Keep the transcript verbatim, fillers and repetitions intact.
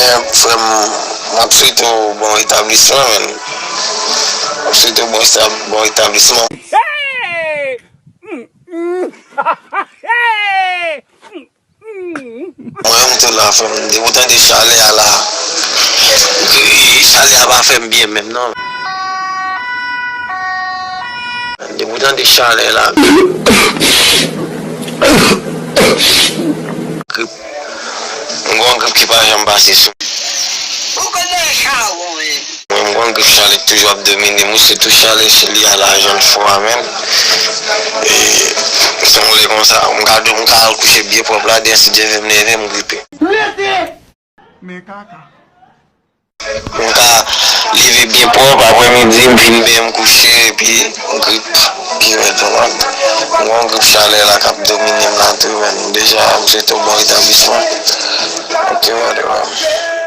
Frè m, m ap swete w bon retablisman, man. M ap swete w bon, bon retablisman. Mwen menm tou la, frè m, depi w tande chalè a la, chalè a pa fè m byen menm non. Depi w tande chalè la, grip. M gen yon grip ki pa janm pase sou. Ou konnen sa ou ye. Mwen, m konn grip chalè k toujou ap domine m, wi, sitou chalè Chili a la, jan l fò a menm. E, se yon lè konsa, m ka, m ka al kouche byen pwòp la, dèyè si Dye vle m leve, m gripe. Men kaka. M ka leve byen pwòp, aprèmidi, m vin benyen m kouche, epi grip pi rèd, konprann? M gen yon grip chalè la k ap domine m la tou, men deja, m swete w bon retablisman. Ok, whatever.